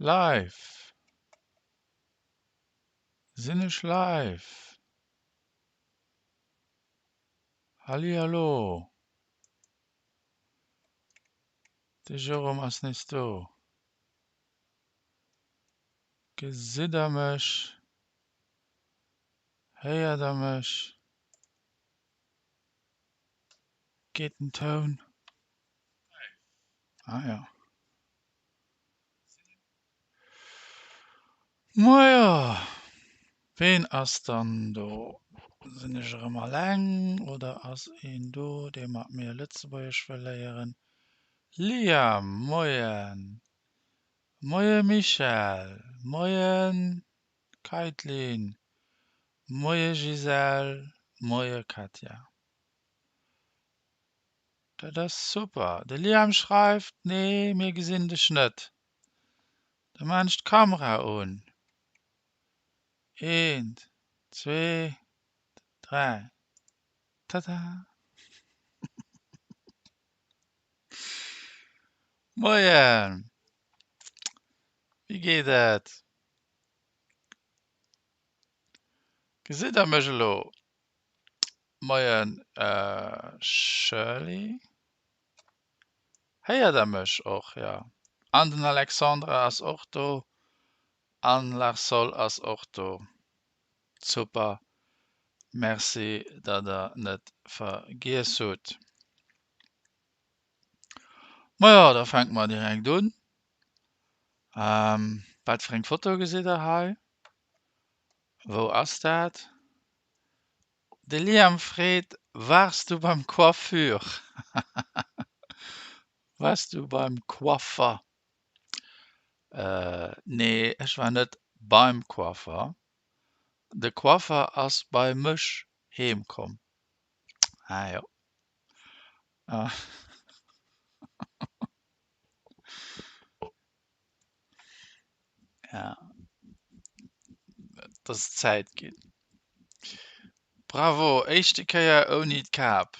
Live? Sinn ech live? Hallihallo? De Jérôme ass nees do. Gesitt der mech? Héiert der mech? Geet den Toun? Ah ja. Majo, ween ass dann do? Sinn ech erëm alleng oder ass een do, dee mat mir Lëtzebuergesch wëll léieren? Liam, moien! Moie Michèle, moien Kaitlyn, moie Gisèle, moie Katja. Dat ass super. De Liam schreift, Nee, mir gesinn dech net. Da maan ech d'Kamera un. Eent, zwee, dräi. Tada! Moien! Wéi geet et? Gesitt der mech elo? Moien Shirley. Héiert der mech och? Jo. An den Alexandre ass och do. An Larsol ass och do. Super. Merci datt der net vergiess hutt. Majo, da fänke mer direkt un. Wat fir eng Foto gesitt der hei? Wou ass dat? De Liam freet, Wars du beim Coiffure? Wars du beim Coiffer? Nee, ech war net beim Coiffer. De Coiffer ass bei mech heem komm. Ah jo. Ja. Et ass Zäit ginn. Bravo, éischte Kéier ouni d'Kap.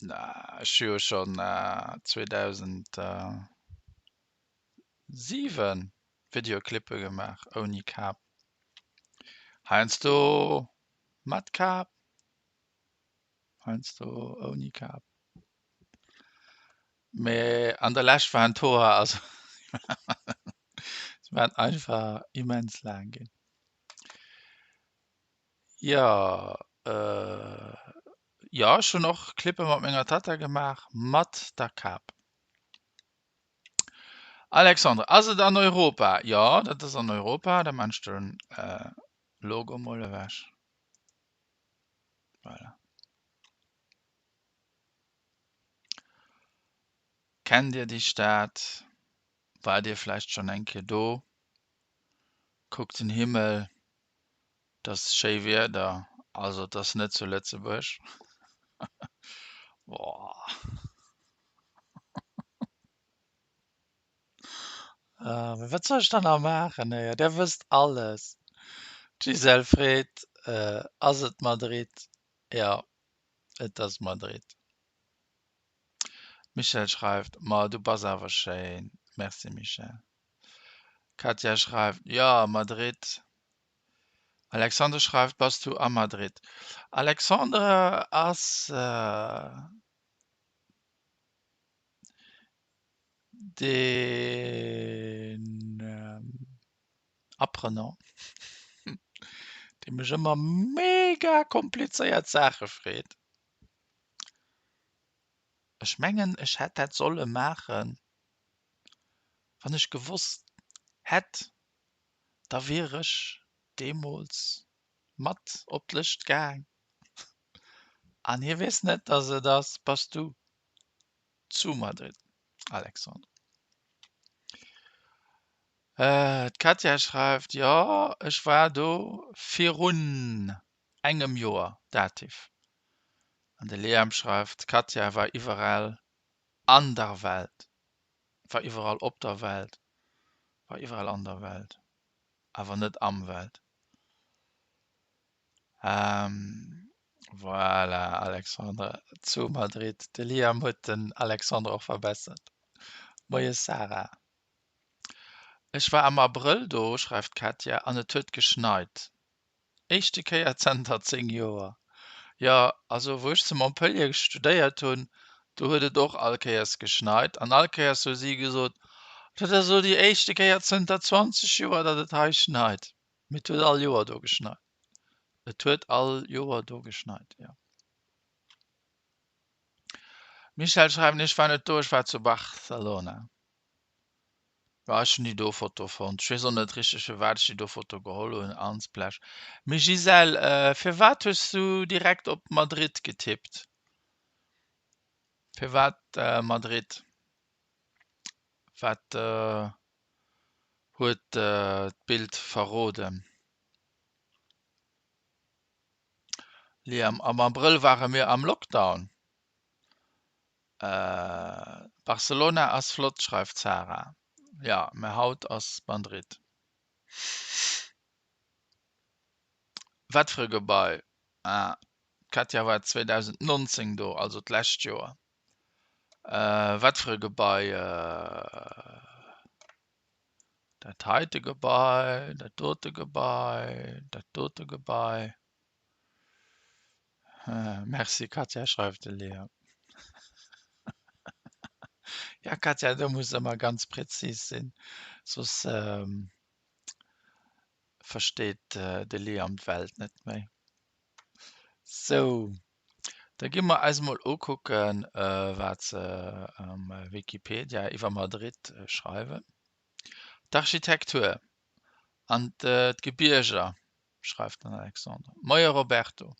Na, ech hu jo schonn 2007 Videoclippe gemaach ouni Kap. Heiansdo mat Kap, heiansdo ouni Kap. Mee an der Lescht waren d'Hoer also se waren einfach immens laang ginn. Jo, jo ech hunn och Clippe mat menger Tatta gemaach mat der Kap. Alexandre, ass et an Europa? Jo, dat ass an Europa, da maan ech de Logo mol ewech. Voilà. Kennt Dir déi Stad? Waart Dir vläicht schonn eng Kéier do? Kuckt den Himmel, et ass schéi Wieder, also et ass net zu Lëtzebuerg. Boah. Wat soll ech dann nach maachen? Där wësst alles. D'Gisèle freet, Ass et Madrid? Jo, et ass Madrid. Michèle schreift, Ma du bass awer schéin. Merci Michèle. Katja schreift, Jo, Madrid. Alexandre schreift, Bass du a Madrid? Alexandre ass deen Apprenant, dee mech ëmmer mega komplizéiert Saache freet. Ech mengen, ech hätt dat solle maachen, wann ech gewosst hätt, da wier ech deemools mat op d'Lëscht gaang. An hie weess net, datt et ass. Bass du zu Madrid, Alexandre? D'Katja schreift, Jo, ech war do virun engem Joer, Dativ. An de Liam schreift, D'Katja war iwwerall an der Welt, war iwwerall op der Welt, war iwwerall an der Welt, awer net am Welt. Voilà, Alexandre, zu Madrid. De Liam huet den Alexandre och verbessert. Moie Sarah. Ech war am Abrëll do, schreift d'Katja, an et huet geschneit. Éischte Kéier zenter 10 Joer. Jo, also wou ech zu Montpellier studéiert hunn, do huet et och all Kéiers geschneit an all Kéiers hu si gesot, dat ass elo déi éischte Kéier zënter 20 Joer, datt et hei schneit. Mee et huet all Joer do geschneit. Et huet all Joer do geschneit, jo. Michèle schreift, Ech war net do, ech war zu Barcelona. Jo ech hunn déi do Foto fonnt. Ech weess och net richteg firwat ech déi do Foto geholl hunn. Unsplash. Mee Gisèle, firwat hues du direkt op Madrid getippt? Firwat Madrid? Wat huet d'Bild verroden? Liam, Am Abrëll ware mir am Lockdown. Barcelona ass flott, schreift d'Sarah. Jo, mä haut ass Madrid. Wat fir e Gebai? Ah, d'Katja war 2019 do, also d'lescht Joer. Wat fir e Gebai? Dat heite Gebai, dat dote Gebai, dat dote Gebai. Merci Katja, schreift de Léa. Ja Katja, do muss ëmmer ganz präzis sinn, soss versteet de Liam d'Welt net méi. Sou, da gi mer eis mol ukucken, wat se am Wikipedia iwwer Madrid schreiwen. D'Architektur an d'Gebierger schreift den Alexandre. Moie Roberto.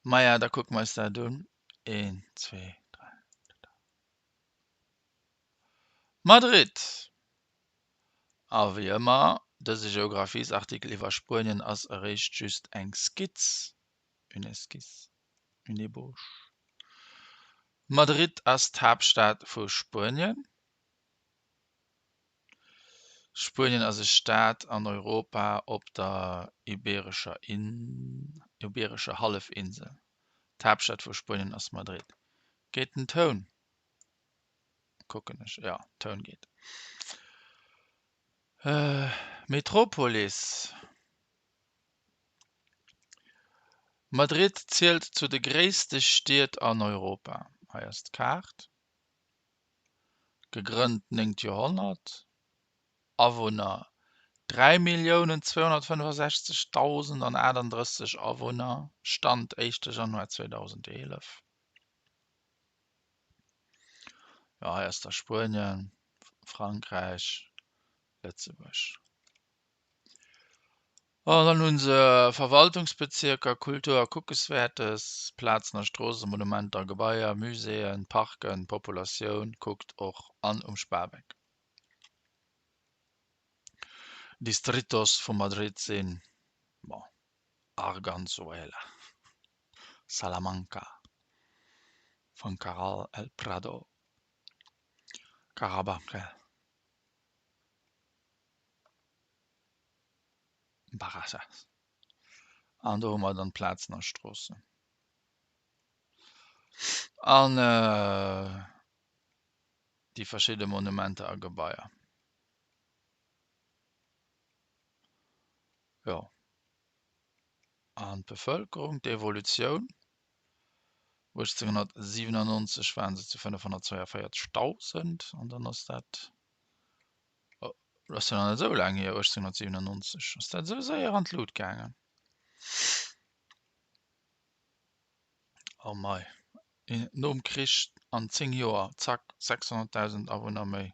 Maja, da kucke mer eis dat un. Een, zwee, dräi. Madrid! A wéi ëmmer, dëse Geographiesartikel iwwer Spuenien ass eréischt just eng Skizz, une esquisse, une ébauche. Madrid ass d'Haaptstad vu Spuenien. Spuenien ass e Staat an Europa op der Ibeerescher Hallefinsel. D'Haaptstad vu Spuenien ass Madrid. Geet den Toun? Kucken ech. Jo, Toun geet. Metropolis. Madrid zielt zu de gréisste Stied an Europa. Hei ass d'Kaart. Gegrënnt néngt Joerhonnert, Awunner 3.265.038 Awunner, Stand éischte Januar 2011. Jo, hei ass da Spuenien, Frankräich, Lëtzebuerg. An dann hu se Verwaltungsbezierker, Kultur a Kuckeswäertes, Plazen a Stroossen, Monumenter a Gebaier, Muséeën, Parken, Populatioun, kuckt och an um Spaweck. Distritos vu Madrid sinn, bon, Arganzuela, Salamanca, Fuencarral El Prado, Carabanchel. Barajas. An do hu mer dann d'Plazen a Stroossen. An déi verschidde Monumenter a Gebaier. Jo. An d'Bevëlkerung, d'Evolutioun. 1897 waren se zu 542.000 an dann ass dat Oh, ass jo nach net esou laang hier, 1897. Ass dat esou séier an d'Lut gaangen? Oh mei. Nom Krich an 10 Joer, zack, 600.000 Awunner méi.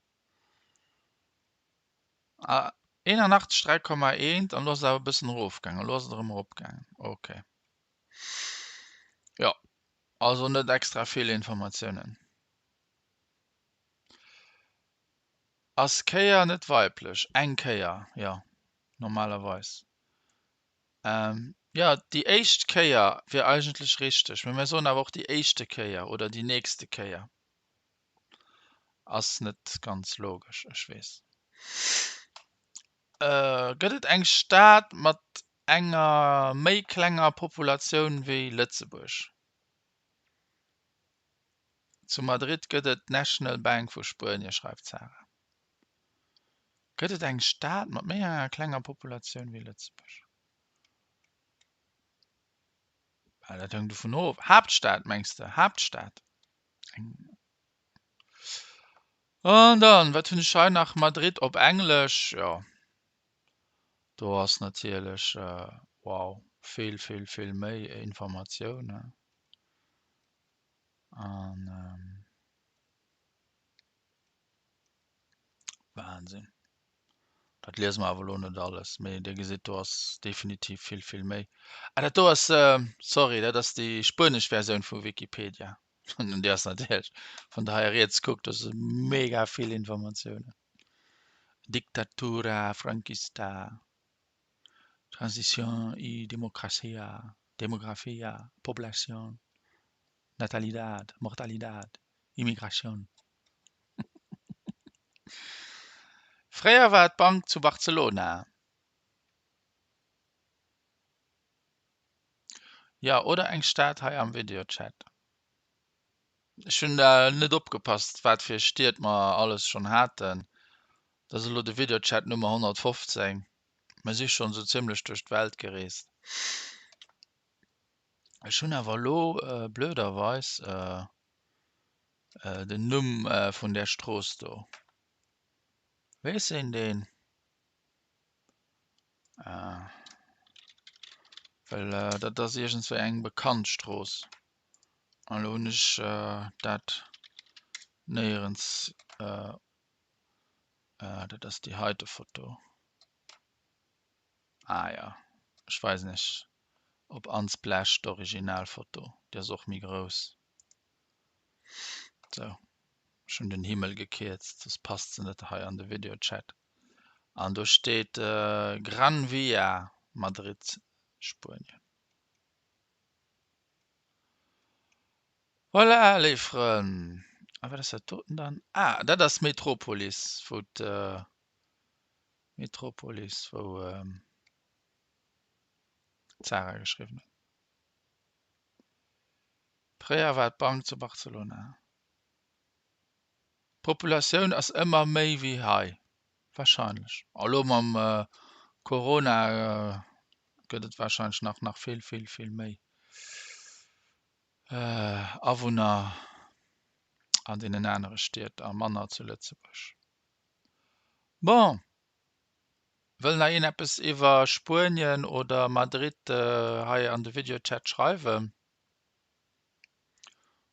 Ah, 81, 3,1 an elo ass et awer e bëssen erofgaangen. Elo ass et erëm eropgaangen. Okay. Jo, also net extra vill Informatiounen. Ass Kéier net weiblech? Eng Kéier, jo, normalerweis. Jo, déi éischt Kéier wier eigentlech richteg, mee mir soen awer och déi éischte Kéier oder déi nächste Kéier. Ass net ganz logesch, ech weess. Gëtt et eng Stad mat enger méi klenger Populatioun wéi Lëtzebuerg? Zu Madrid gëtt et d'National Bank vu Spuenie, schreift d'Sarah. Gëtt et eng Stad mat méi enger klenger Populatioun wéi Lëtzebuerg? Well dat hänkt dovun of. Haaptstad mengs de? Haaptstad? Eng. An dann, wat hunn ech hei nach? Madrid op Englesch, jo. Do ass natierlech, wow, vill, vill, vill méi Informatioune. An Wahnsinn. Dat liese mer awer elo net alles, mee Dir gesitt, do ass definitiv vill, vill méi. Ah, dat do ass, sorry, dat ass déi spuenesch Versioun vu Wikipedia. An déi ass natierlech, wann Der hei riets kuckt, do si mega vill Informatiounen. Dictatura franquista, Transición y democracia, Demografía, Población, Natalidad, Mortalidad, Immigration. Fréier war d'Bank zu Barcelona. Jo, oder eng Stad hei am Videochat. Ech hunn net opgepasst, wat fir Stied mer alles schonn haten. Dat ass elo de Videochat Nummer 115. Mer si schonn esou zimmlech duerch d'Welt gereest. Ech hunn awer elo blöderweis den Numm vun där Strooss do. Weess een deen? Well dat ass iergendswéi eng bekannt Strooss. An elo hunn ech dat néierens. Dat ass déi heite Foto. Ah jo, ech weisen iech op Unsplash d'Originalfoto, déi ass och méi grouss. Sou, ech hunn den Himmel gekierzt, soss passt se net hei an de Videochat. An do steet Gran Via, Madrid, Spuenien. Voilà, léif Frënn. A wat ass dat doten dann? Ah, dat ass Metropolis, wou Metropolis, wou d'Sarah geschriwwen huet. Fréier war d'Bank zu Barcelona. D'Populatioun ass ëmmer méi wéi hei. Wahrscheinlech. A lo mam Corona gëtt et wahrscheinlech nach nach vill, vill, vill méi Awunner an deenen anere Stied a manner zu Lëtzebuerg. Bon, wëll nach een eppes iwwer Spuenien oder Madrid hei an de Videochat schreiwen?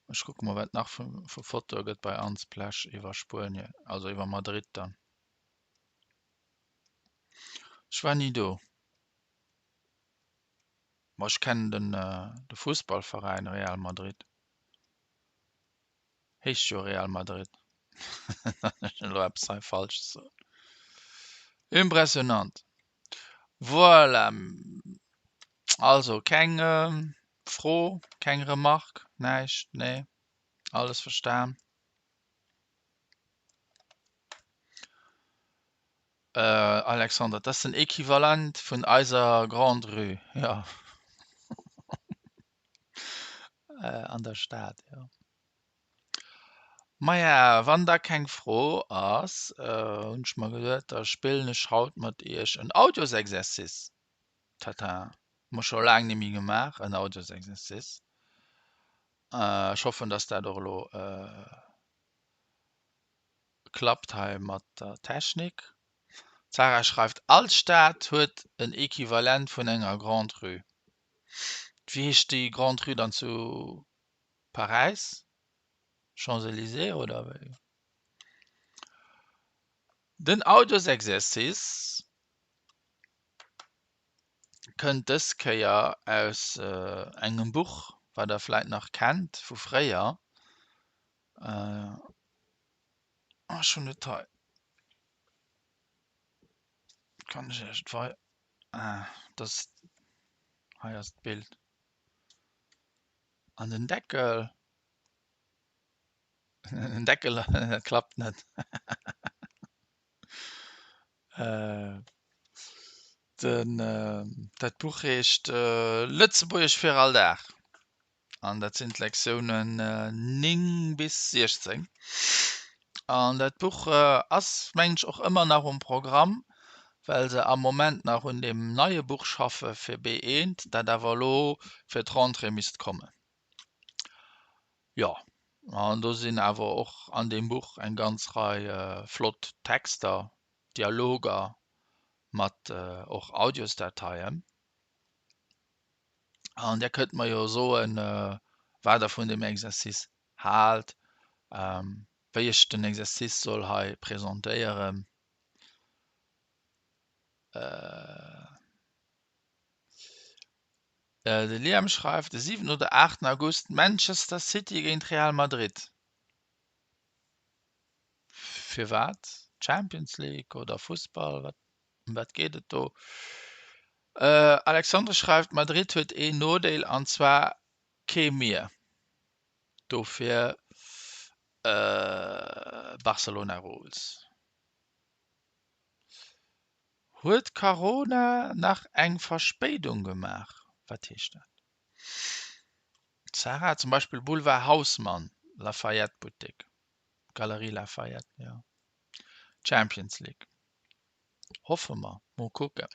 Ech kucke mol wat nach vu Fotoe gëtt bei Unsplash iwwer Spuenien, also iwwer Madrid dann. Ech war ni do. Ma ech kennen den de Fussballveräin Real Madrid. Heescht jo Real Madrid. Wann ech elo eppes hei Falsches soen. Impressionant. Voilà. Also keng Fro, keng Remarque, näischt, nee, alles verstan. Alexander, dat ass den Equivalent vun eiser Grande Rue, jo. An der Stad, jo. Maja, wann da keng Fro ass, hunn ech mer geduet, da spillen ech haut mat iech en Audiosexercice. Tata, hu mer scho laang net méi gemaach, en Audiosexercice. Ech hoffen, dass dat och elo klappt hei mat der Technik. D'Sarah schreift, All Stad huet en Equivalent vun enger Grande Rue. Wéi heescht déi Grande Rue dann zu Paräis? Champs-Élysées oder wéi? Den Audiosexercice kënnt dës Kéier aus engem Buch, wat der vläit nach kennt vu fréier. Ech hunn et hei. Kann ech iech et wei. Ah, dat hei ass d'Bild. An den Deckel. Den Deckel, dat klappt net. Den, dat Buch heescht Lëtzebuergesch fir all Dag. An dat sinn d'Lektiounen 9 bis 16. An dat Buch ass, mengen ech, och ëmmer nach um Programm, well se am Moment nach un deem neie Buch schaffe fir B1, dat awer elo fir d'Rentrée misst kommen. Jo, an do sinn awer och an deem Buch eng ganz Rei flott Texter, Dialoger mat och Audiosdateien. An Dir kënnt mer jo soen, wat Der vun deem Exercice haalt, wéi ech den Exercice soll hei presentéieren. De Liam schreift, de 7 oder 8 August Manchester City géint Real Madrid. Firwat? Champions League oder Fussball? Wat, ëm wat geet et do? Alexandre schreift, Madrid huet een Nodeel an zwar kee Mier. Dofir Barcelona rules. Huet Corona nach eng Verspéidung gemaach? Wat heescht dat? Sarah, zum Beispill Boulevard Haussmann, Lafayette Buttek, Galerie Lafayette, jo. Champions League. Hoffe mer, mol kucken.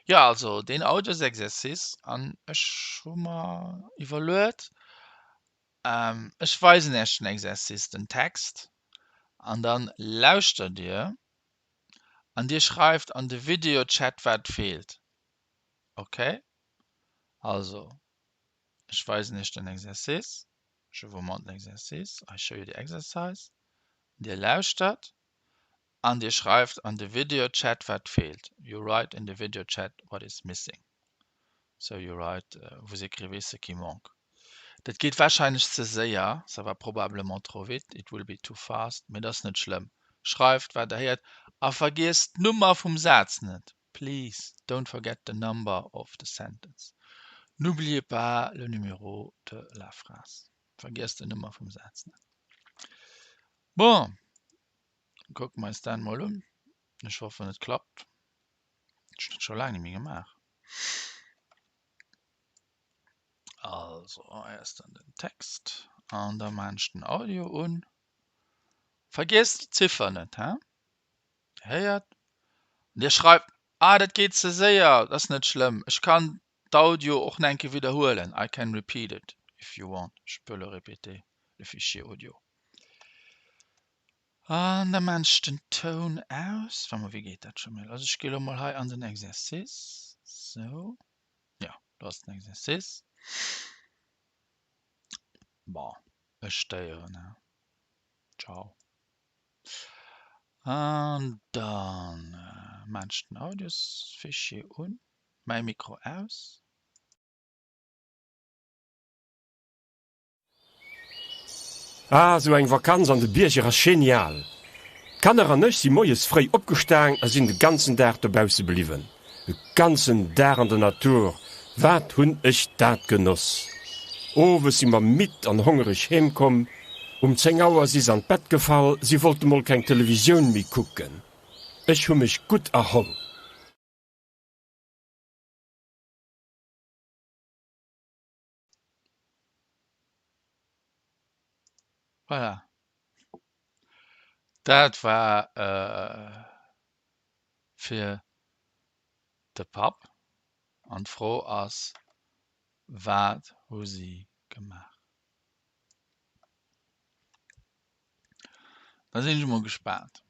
Jo, also deen Audiosexercice an ech hu mer iwwerluet, ech weisen Iech den Exercice, den Text an dann lauschtert Dir an Dir schreift an de Videochat wat feelt. Ok? Also ech weisen Iech den Exercice, je vous montre l'exercice, I show you the exercise, Dir lauschtert an Dir schreift an de Videochat wat feelt, you write in the video chat what is missing, so you write, vous écrivez ce qui manque. Dat geet warscheinlech ze séier, ça va probablement trop vite, it will be too fast, mee dat ass net schlëmm. Schreift wat Der héiert a vergiesst d'Nummer vum Saz net, please don't forget the number of the sentence, n'oubliez pas le numéro de la phrase, vergiesst den Nummer vum Saz net. Bon, kucke mer eis dat mol un. Ech hoffen et klappt. Ech hunn dat scho laang net méi gemaach. Also, hei ass dann den Text an da maan ech den Audio un. Vergiesst d'Ziffer net, he? Dir héiert an Dir schreift, ah dat geet ze séier, dat ass net schlëmm, ech kann d'Audio och nach eng Kéier widderhuelen, I can repeat it if you want, je peux le répéter, le fichier audio. An da maan ech den Toun aus. Warte mol, wéi geet dat scho mol? Also ech gi lo mol hei an den Exercice, sou. Jo, do ass den Exercice. Bon, ech stéieren, he. Ciao. An dann maan ech den Audiosfichier un, mäi Mikro aus. Ah, sou eng Vakanz an de Bierger ass genial! D'Kanner an ech si moies fréi opgestaang a sinn de ganzen Dag dobausse bliwwen. E ganzen Dag an der Natur, wat hunn ech dat genoss! Owes si mer midd an hongereg heem komm. Um 10 Auer si s'an d'Bett gefall, si wollte mol keng Televisioun méi kucken. Ech hu mech gutt erholl. Voilà. Dat war fir de Papp. An d'Fro ass, Wat hu si gemaach? Da sinn ech emol gespaant.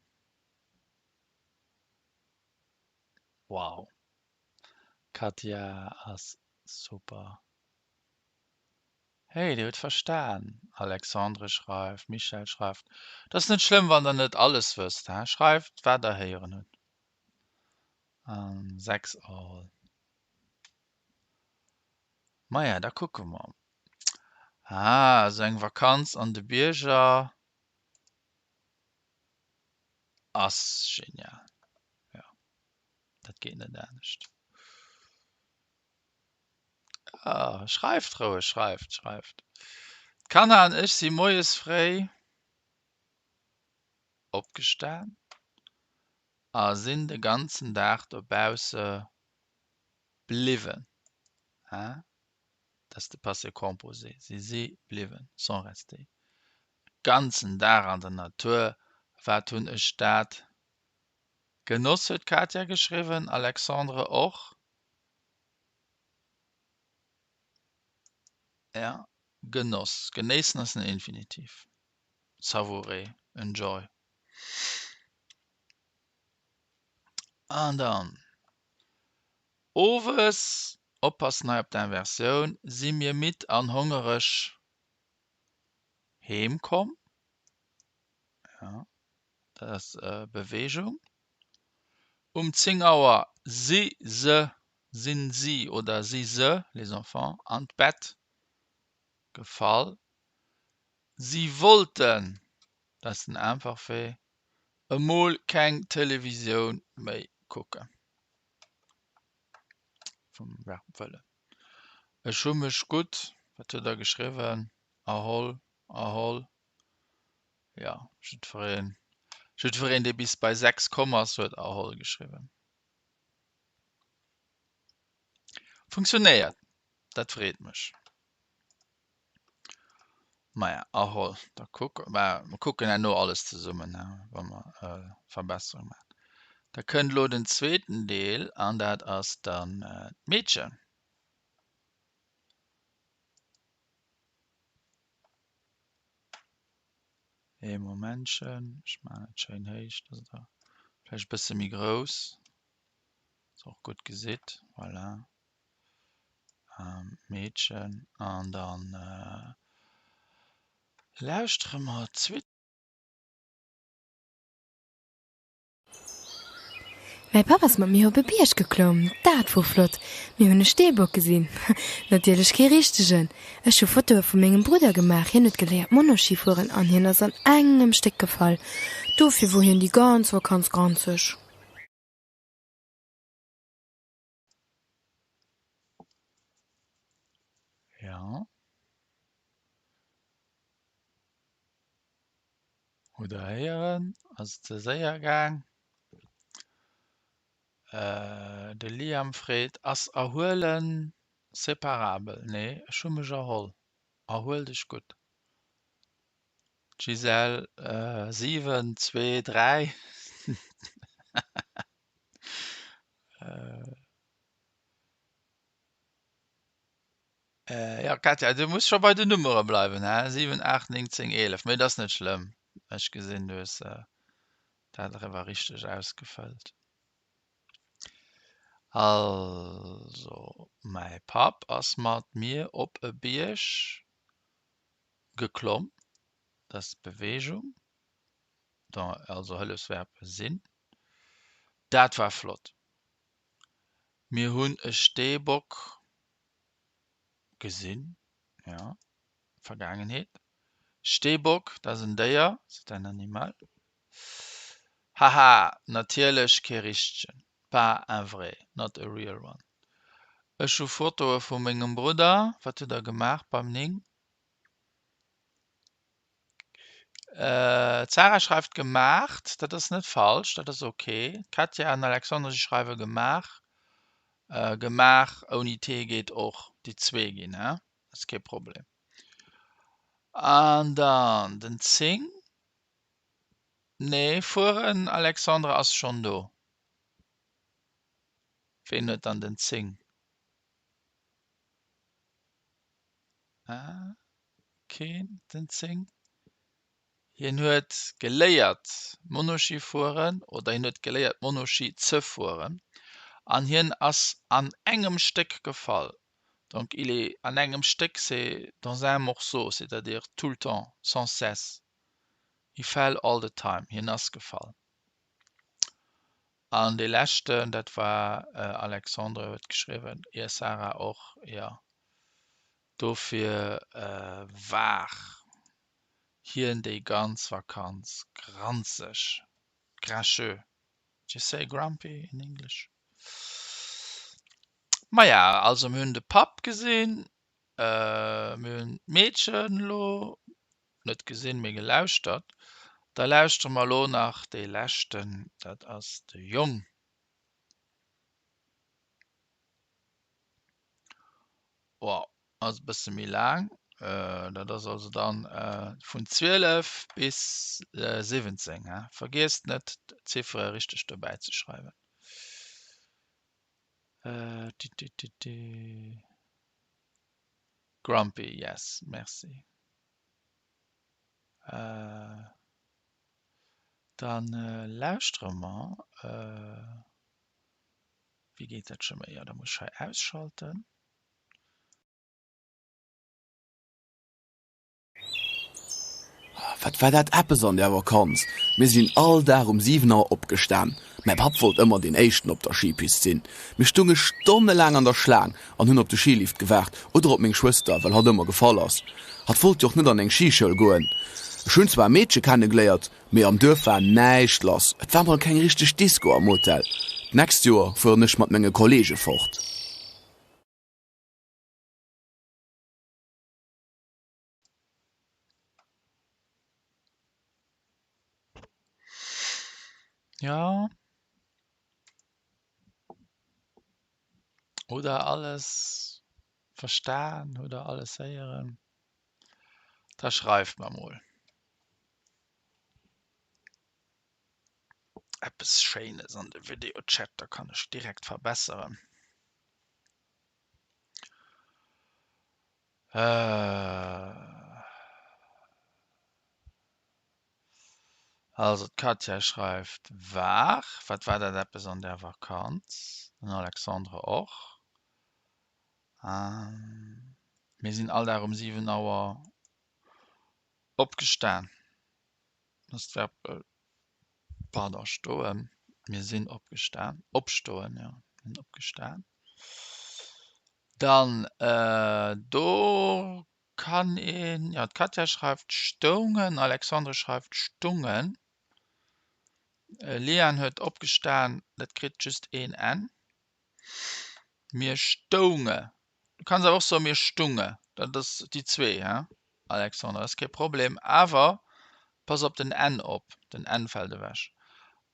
Wow. D'Katja ass super. Hey, dir hutt verstan. Alexandre schreift, Michèle schreift, Et ass net schlëmm, wann der net alles wësst, he? Schreift, wat der héieren hutt. An 6 all. Maja, da kucke mer. Ah, esou eng Vakanz an de Bierger ass genial. Jo, dat geet net anescht. Ah, schreift roueg, schreift, schreift. D'Kanner an ech si moies fréi opgestan a sinn de ganzen Dag dobausse bliwwen. Hä? Dat ass de Passé composé. Si si bliwwen, sont restés. Ganzen Dag an der Natur, wat hunn ech dat genoss, huet d'Katia geschriwwen. Alexandre och. Ja, genoss. Genéissen ass den Infinitiv. Savourer, enjoy. An dann owes, oppassen hei op d'Inversioun, si mir midd an hongereg heem komm. Ja, dat ass Beweegung. Um 10 Auer si se, sinn si oder si se, les enfants, an d'Bett gefall. Si wollten, dat ass den Imparfait, emol keng Televisioun méi kucken. Vum Verb wëllen. Ech hu mech gutt, wat huet der geschriwwen, erholl, erholl, jo, jiddwereen, jiddwereen dee bis bei 6 komm ass, huet erholl geschriwwen. Funktionéiert, dat freet mech. Maja, erholl, da kucke mer, mer kucken herno alles zesummen, wa mer Verbesserung maachen. Da kënnt elo den zweeten Deel an dat ass dann d'Meedchen. Ee Momentchen, ech maachen et schéin héich, dass der vläicht e bësse méi grouss, dass der och gutt gesitt. Voilà. Meedchen an dann lauschtere mer d'Suite. Mäi Papp ass mat mir op e Bierg geklomm. Dat wor flott! Mir hunn e Steebock gesinn. Natierlech kee richtegen. Ech hu Fotoe vu mengem Brudder gemaach. Hien huet geléiert Monoschi fueren an hien ass an engem Stéck gefall. Dofir wor hien déi ganz Vakanz granzeg. Ja. Hutt der héieren? Ass et ze séier gaang? De Liam freet, Ass erhuelen separabel? Nee, ech hu mech erholl. Erhuel dech gutt. D'Gisèle, 7, 2, 3. Jo Katja, du muss scho bei den Nummere bleiwen, he? 7, 8, 9, 10, 11. Mee et ass net schlëmm. Ech gesinn, du hues dat eriwwer richteg ausgefëllt. Also, mäi Papp ass mat mir op e Bierg geklomm. Dat ass d'Beweegung, also Hëllefsverb sinn. Dat war flott. Mir hunn e Steebock gesinn, jo, Vergaangenheet. Steebock, dat ass en Déier, c'est un animal. Haha, natierlech kee richtegen, pas un vrai, not a real one. Ech hu Fotoe vu mengem Brudder. Wat hutt der gemaach beim 9? D'Sarah schreift gemaacht, dat ass net falsch, dat ass ok. D'Katja an Alexandre si schreiwe gemaach. Gemaach ouni t geet och, déi zwee ginn, he, ass kee Problem. An dann den 10, nee, fueren, Alexandre ass schonn do. Ween huet dann den 10? Ah. Keen den 10. Hien huet geléiert Monoschi fueren oder hien huet geléiert Monoschi ze fueren an hien ass an engem Stéck gefall. Donc il est an engem Stéck, c'est dans un morceau, c'est-à-dire tout le temps, sans cesse. He fell all the time, hien ass gefall. An dee leschten, dat war Alexandre huet geschriwwen, ier Sarah och, jo. Dofir war hien déi ganz Vakanz granzeg, grincheux, do you say grumpy in English? Maja, also mir hunn de Papp gesinn, mir hunn d'Meedchen elo net gesinn, mee gelauschtert. Da lauschtere mer elo nach dee leschten, dat ass de Jong. Wow. Ass e bësse méi laang. Dat ass also dann vun 12 bis 17. Vergiesst net d'Ziffere richteg dobäi ze schreiwen. Grumpy, yes, merci. Dann lauschtere mer. Wéi geet dat scho méi? Jo, da muss ech hei ausschalten. Wat war dat eppes an där Vakanz! Mir sinn all Dag um 7 Auer opgestan. Mäi Papp wollt ëmmer deen éischten op der Skipist sinn. Mir stunge stonnelaang an der Schlaang an hunn op de Skilift gewaart oder op meng Schwëster, well hatt ëmmer gefall ass. Hatt wollt jo och net an eng Skischoul goen. Ech hunn zwar e Meedche kennegeléiert, mee am Duerf war näischt lass. Et war mol keng richteg Disco am Hotel. D'nächst Joer fueren ech mat menge Kolleege fort. Ja. Oder alles verstan oder alles héieren. Da schreift mer mol. Eppes Schéines an de Videochat, da kann ech direkt verbesseren. Also d'Katja schreift war. Wat war dat eppes an der Vakanz? Den Alexandre och. Mir sinn all Dag um 7 Auer opgestan. Ass d'Verb pardon stoen. Mir sinn opgestan. Opstoen, jo. Mir sinn opgestan. Dann do kann een, jo d'Katja schreift stoungen, Alexandre schreift stungen. Liane huet opgestan, dat kritt just een N. Mir stounge. Du kanns awer och soen, mir stunge. Dat ass déi zwee, he Alexandre, dat ass kee Problem. Awer pass op den N op, den N fält ewech.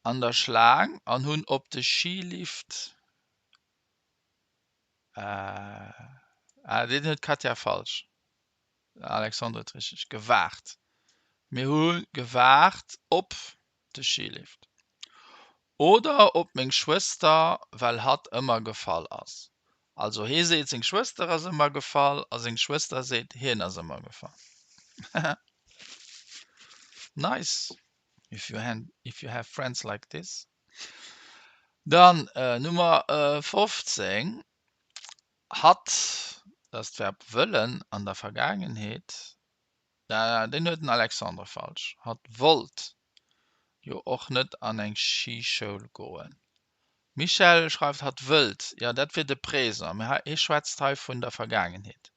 An der Schlaang an hunn op de Skilift. Ah, deen huet d'Katja falsch. Alexandre huet richteg. Gewaart. Mir hu gewaart op de Skilift. Oder op meng Schwëster, well hatt ëmmer gefall ass. Also hee seet seng Schwëster ass ëmmer gefall a seng Schwëster seet hien ass ëmmer gefall. Nice if you if you have friends like this. Dann Nummer 15, Hatt, dat ass d'Verb wëllen an der Vergaangenheet, deen huet den Alexandre falsch, hatt wollt jo och net an eng Skischoul goen. Michèle schreift hatt wëllt, jo dat wier de Présent, mee hie schwätzt hei vun der Vergaangenheet.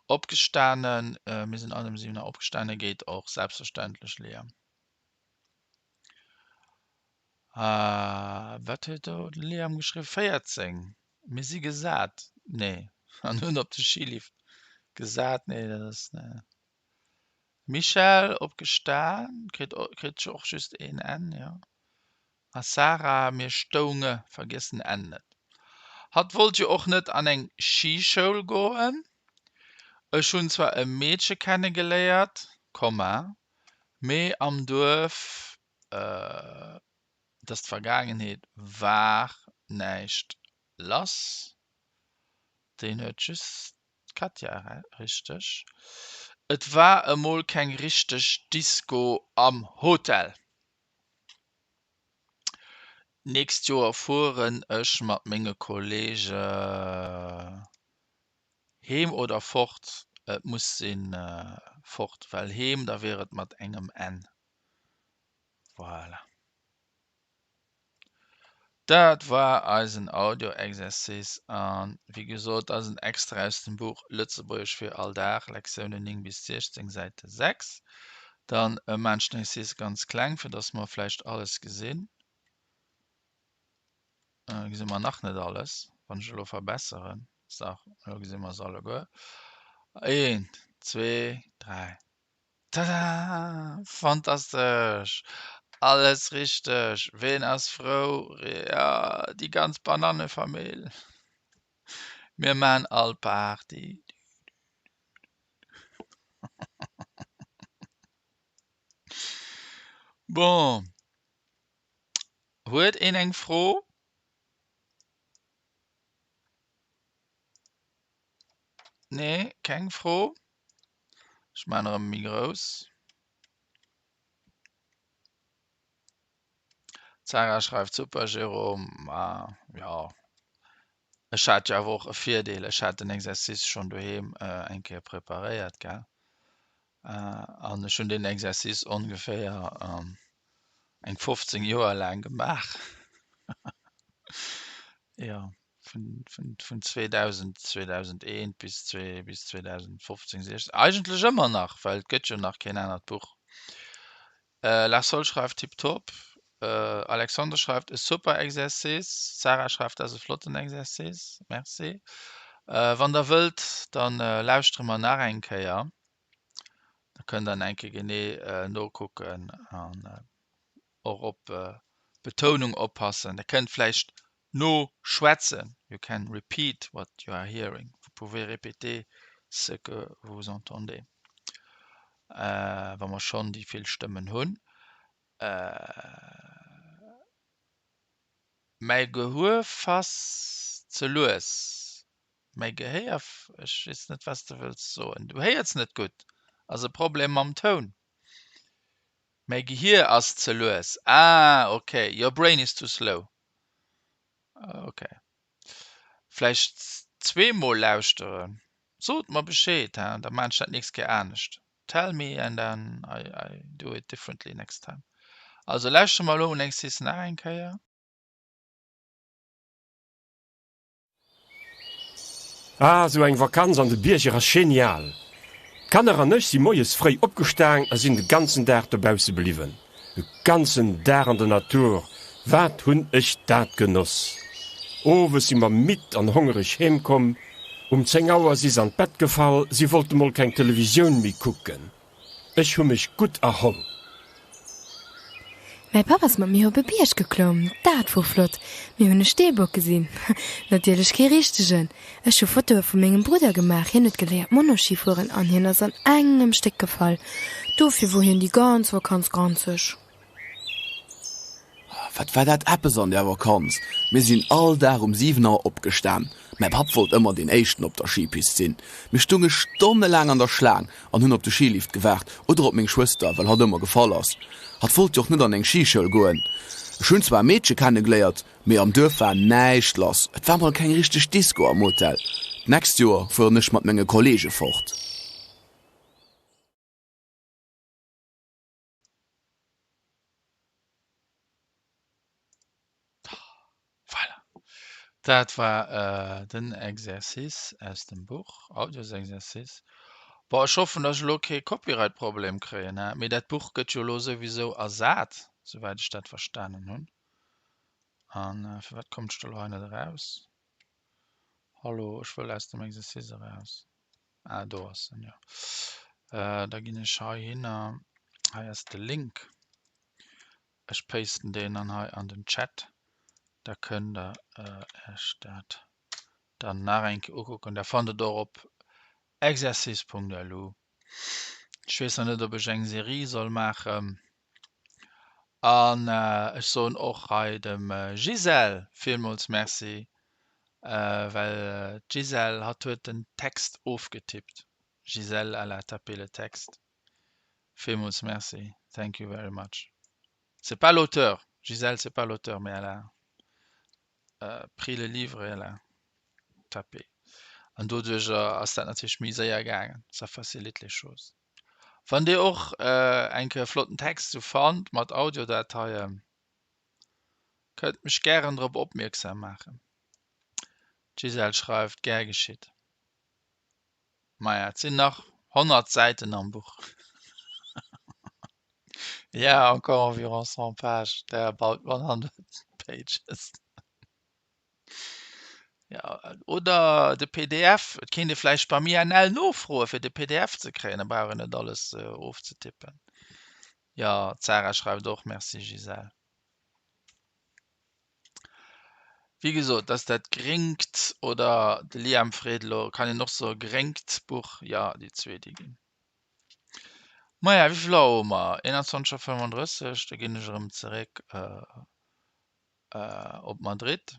Opgestanen, mir sinn all um 7 Auer opgestanen, geet och, selbstverständlech Léa. Wat huet do de Liam geschriwwen? 14, Mir si gesat, nee, an hunn op de Skilift gesat, nee, dat ass, nee. Michèle, opgestan, kritt, kritt och just een N, jo. A Sarah, mir stounge, vergiess den N net. Hatt wollt jo och net an eng Skischoul goen. Ech hunn zwar e Meedche kennegeléiert, Komma, mee am Duerf, et ass d'Vergaangenheet, war näischt lass. Deen huet just d'Katja richteg. Et war emol keng richteg Disco am Hotel. D'nächst Joer fueren ech mat menge Kolleege heem oder fort. Et muss sinn fort, well heem, da wier et mat engem n. Voilà. Dat war eisen Audio-Exercice an wéi gesot, dat ass en Extrait aus dem Buch Lëtzebuergesch fir all Dag, Lektiounen 9 bis 16, Säite 6. Dann maan ech den Exercice ganz kleng, fir dass mer vläicht alles gesinn. Gesi mer nach net alles, wann ech elo verbesseren. So, elo gesi mer se alleguer. Eent, zwee, dräi. Tada! Fantastesch! Alles richteg! Ween ass frou? Jo, déi ganz Banannefamill! Mir maan all Party. Bon, huet een eng Fro? Nee, keng Fro. Ech maan erëm méi grouss. D'Sarah schreift super Jérôme, ma jo ech hat jo awer och e Virdeel, ech hat den Exercice schonn doheem eng Kéier preparéiert gell, an ech hunn deen Exercice ongeféier eng 15 Joer laang gemaach, jo vun vun 2000, 2001 bis bis 2015, 16, eigentlech ëmmer nach, well et gëtt jo nach keen anert Buch. La Sol schreift Tiptop. Alexandre schreift e super Exercice. Sarah schreift dat ass e flotten Exercice. Merci. Wann der wëllt, dann lauschtere mer nach eng Kéier. Da kënnt der eng Kéier genee nokucken an och op Betounung oppassen. Der kënnt vläicht noschwätzen. You can repeat what you are hearing. Vous pouvez répéter ce que vous entendez. Wa mer schonn déi vill Stëmmen hunn. Mäi Gehuer fass ze lues. Mäi Gehéier, ech weess net, wat s de wëlls soen. Du héiers net gutt. Ass e Problem mam Toun. Mäi Gehier ass ze lues. Ah, ok, your brain is too slow. Ok. Vläicht zweemol lauschteren. Sot mer Bescheed, hein, da maan ech dat nächst Kéier anescht. Tell me and then I, I do it differently next time. Also lauschtere mer elo un Exercice nach eng Kéier. Ah, sou eng Vakanz an de Bierger ass genial! D'Kanner an ech si moies fréi opgestaang a sinn de ganzen Dag dobausse bliwwen. E ganzen Dag an der Natur, wat hunn ech dat genoss! Owes si mer midd an hongereg heem komm. Um 10 Auer si s'an d'Bett gefall, si wollte mol keng Televisioun méi kucken. Ech hu mech gutt erholl. Mäi Papp ass mat mir op e Bierg geklomm. Dat wor flott. Mir hunn e Steebock gesinn. Natierlech kee richtegen. Ech hu Fotoe vu mengem Brudder gemaach. Hien huet geléiert Monoschi fueren an hien ass an engem Stéck gefall. Dofir wor hien déi ganz Vakanz granzeg. Wat war dat eppes an där Vakanz! Mir sinn all Dag um 7 Auer opgestan. Mäi Papp wollt ëmmer deen éischten op der Schipist sinn. Mir stunge stonnelaang an der Schlaang an hunn op de Schilift gewaart oder op meng Schwëster, well hatt ëmmer gefall ass. Hatt wollt jo och net an eng Schischoul goen. Ech hunn zwar e Meedche kennegeléiert, mee am Duerf war näischt lass. Et war mol keng richteg Disco am Hotel. D'nächst Joer fueren ech mat menge Kolleege fort. Voilà. Dat war den Exercice aus dem Buch, Audiosexercice. Bon, ech hoffen, dass ech elo kee Copyright-Problem kréien, he? Mee dat Buch gëtt jo elo souwisou ersat, souwäit ech dat verstanen hunn. An firwat kommt ech do elo hei net eraus? Hallo, ech wëll aus dem Exercice eraus. Ah, do ass en, jo. Da ginn ech heihinner. Hei ass de Link. Ech pasten deen dann hei an den Chat. Da kënnt der Iech dat dann nach eng Kéier ukucken. Da fannt der et och op exercice.lu. Ech weess nach net, ob ech eng Serie soll maachen. An ech soen och hei dem Gisèle villmools Merci, well d'Gisèle, hatt huet den Text ofgetippt. Gisèle, elle a tapé le texte. Villmools Merci, thank you very much. C'est pas l'auteur, Gisèle, c'est pas l'auteur, mais elle a pris le livre et elle a tapé. An doduercher ass dat natierlech méi séier gaangen, ça facilite les choses. Wann Dir och eng Kéier e flotten Text sou fannt mat Audiodateien, kënnt mech gären drop opmierksam maachen. D'Gisèle schreift, Gär geschitt. Maja, et sinn nach 100 Säiten am Buch. Il y a encore environ 100 pages, there are about 100 pages. Ja, oder de PDF. Et kéint ee vläicht beim INL nofroe fir de PDF ze kréien, da brauch een net alles ofzetippen. Jo, d'Sarah schreift och, Merci Gisèle. Wéi gesot, dass dat gréngt oder de Liam freet elo, kann een och soe gréngt Buch, jo, déi zwee déi ginn. Maja, wéi vill Auer hu mer? 21.35, da ginn ech erëm zeréck op Madrid.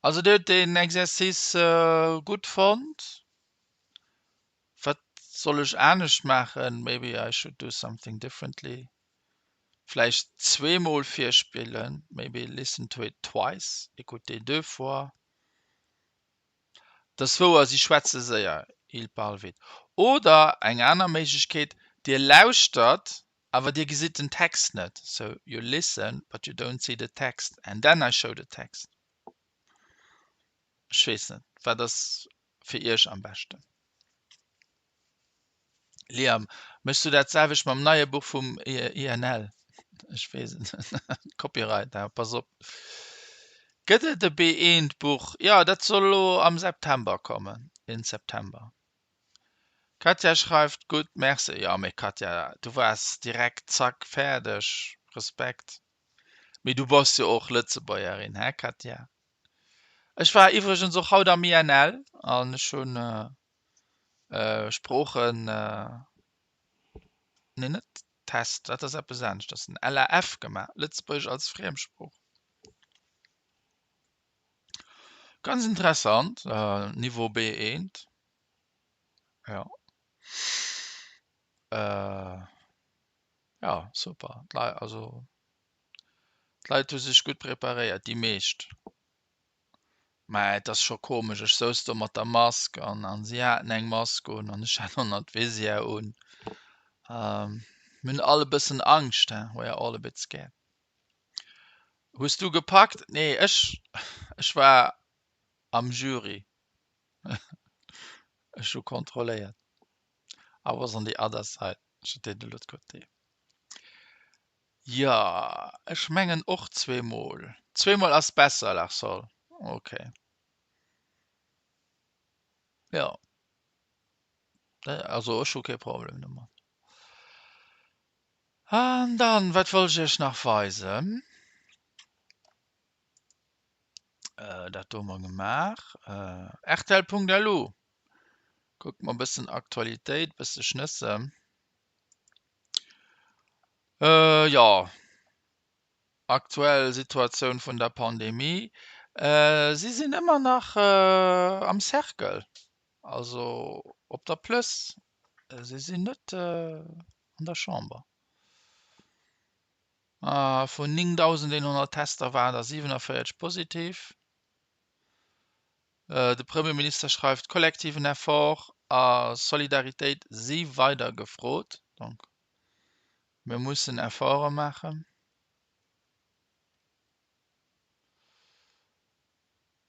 Also Dir hutt deen Exercice gutt fonnt. Wat soll ech anescht maachen? Maybe I should do something differently. Vläicht zweemol virspillen, maybe listen to it twice, écouter deux fois. Et ass wouer, si schwätze séier, ils parlent vite. Oder eng aner Méiglechkeet, Dir lauschtert, awer Dir gesitt den Text net, so you listen but you don't see the text and then I show the text. Ech weess net, wat ass fir Iech am beschten? Liam, méchs du dat selwecht mam neie Buch vum INL? Ech weess et net. Copyright, ha, pass op. Gëtt et e B1-Buch? Jo, dat soll elo am September kommen, in September. Katja schreift, Gutt, merci. Jo, mee Katja, du waars direkt zack fäerdeg. Respekt. Mee du bass jo och Lëtzebuergerin, hä Katja? Ech war iwwregens och haut am INL an ech hunn Sproochen, nee net Test, dat ass eppes aneschters, den LAF gemaach, Lëtzebuergesch als Friemsprooch. Ganz interessant, Niveau B1, jo. Jo, super, also d'Leit hu sech gutt preparéiert, déi meescht. Mä et ass scho komesch, ech souz do mat der Mask an an si haten eng Mask un an ech hat och nach d'Visière un. Mir hunn all e bëssen Angscht, he, we are all a bit scared. Hues du gepackt? Nee, ech ech war am Jury. Ech hu kontrolléiert. I was on the other side, j'étais de l'autre côté. Jo, ech mengen och zweemol. Zweemol ass besser, Larsol. Ok. Jo. Also ech hu kee Problem domat. An dann, wat wollt ech iech nach weisen? Dat do hu mer gemaach. Rtl.lu. Kucke mer e bëssen Aktualitéit, e bësse Schnësse. Jo, aktuell Situatioun vun der Pandemie, si sinn ëmmer nach am Cercle, also op der Plëss, si sinn net an der Chamber. Vun 9.100 Tester waren der 47 positiv. De Premierminister schreift, Kollektiven Effort a Solidaritéit si weider gefrot. Donc mir mussen Efforte maachen.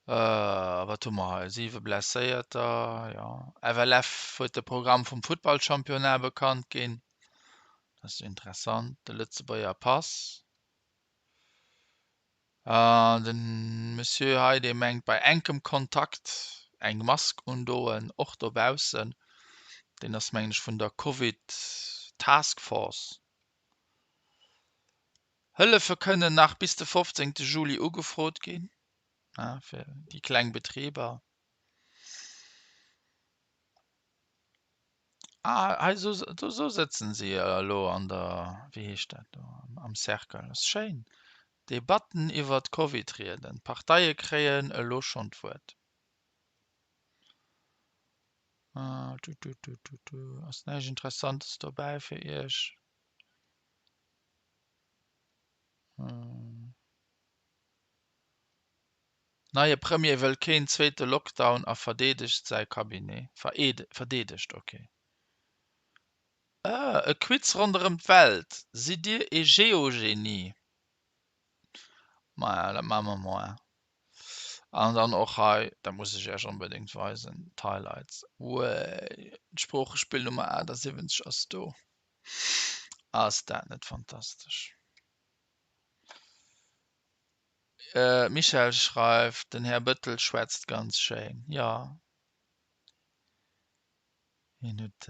Wat hu mer hei? Siwe Blesséierter, jo. FLF huet de Programm vum Futtballchampionnat bekannt ginn. Dat ass interessant. De Lëtzebuerger Pass. An de Monsieur hei, dee mengt bei enkem Kontakt eng Mask undoen, och dobaussen. Deen ass mengen ech vun der Covid Task Force. Hëllefe kënnen nach bis de 15 Juli ugefrot ginn, fir déi kleng Betriber. Ah, hei so, do, so sëtzen si elo an der, wéi heescht dat do, am Cercle. Ass schéin. Debatten iwwer d'Covid-Rieden, D'Parteie kréien elo schonn d'Wuert. Ass näischt Interessantes dobäi fir Iech? Neie Premier wëll keen zweete Lockdown a verdeedegt säi Cabinet. Verdeedegt, ok. E Quiz ronderëm d'Welt, Sidd Dir ee Geogenie? Maja, dat maache mer moar. An dann och hei, dat muss ech Iech onbedéngt weisen, d'Highlights. Wéi, d'Sproochespill Nummer 78 ass do. Ass dat net fantastesch? Michèle schreift, Den Här Bëttel schwätzt ganz schéin. Jo, hien huet